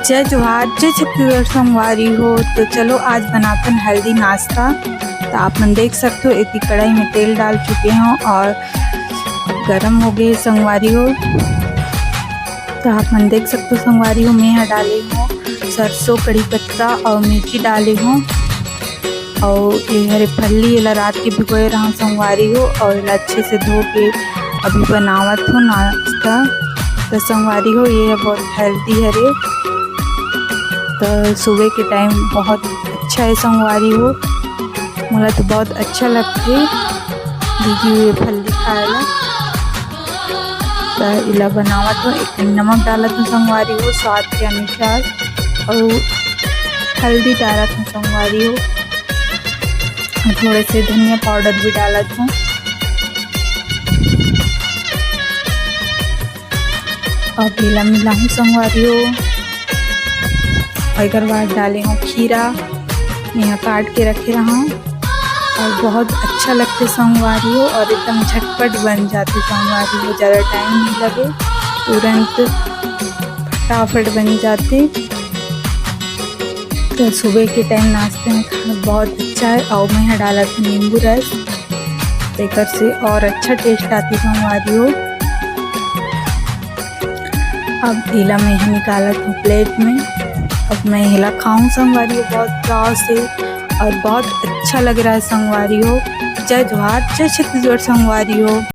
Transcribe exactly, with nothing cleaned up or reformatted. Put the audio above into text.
जय जोहार, जय छत्तीसगढ़ संगवारी हो। तो चलो, आज बनाथन healthy नाश्ता। तो आप मन देख सकते हो, एती कढ़ाई में तेल डाल चुके हों और गरम हो गए संगवारी हो। तो आप मन देख सकते हो संगवारी हो, मैं ह डाले हों सरसों, कढ़ी पत्ता और मिर्ची डाले हों। और ये हरे फल्ली, एला रात के भिगोए रहा संगवारी हो, और एला अच्छे से धो के अभी बनावत हो नाश्ता। तो संगवारी हो, ये ह बहुत healthy हरे, तो सुबह के time बहुत अच्छा है संगवारी हो। मोला तो बहुत अच्छा लगथे दीदी ये फल्ली खाए ला। तो इला बनावत हो, एक नमक डालत हो संगवारी हो स्वाद के अनुसार, और हल्दी डालत हो संगवारी हो, और थोड़े से धनिया powder भी डालत हो। अब इला मिलाहूँ संगवारी हो, और एकर बाद डाले हो खीरा, मैं ह काट के रखे रहा हूँ। और बहुत अच्छा लगथे संगवारी हो, और एकदम झटपट बन जाथे संगवारी हो, ज़्यादा time नहीं लगे, तुरंत फटाफट बन जाथे। तो सुबह के time नाश्ते में खाना बहुत अच्छा है। और मैं ह डालत हूँ नींबू रस, तेकर से और अच्छा taste आथे संगवारी हो। अब इला मैं ह निकालत हूँ plate में। अब मैं इला खाऊं संगवारी हो बहुत चाव से, और बहुत अच्छा लग रहा है संगवारी हो। जय जोहार, जय छत्तीसगढ़ संगवारी हो।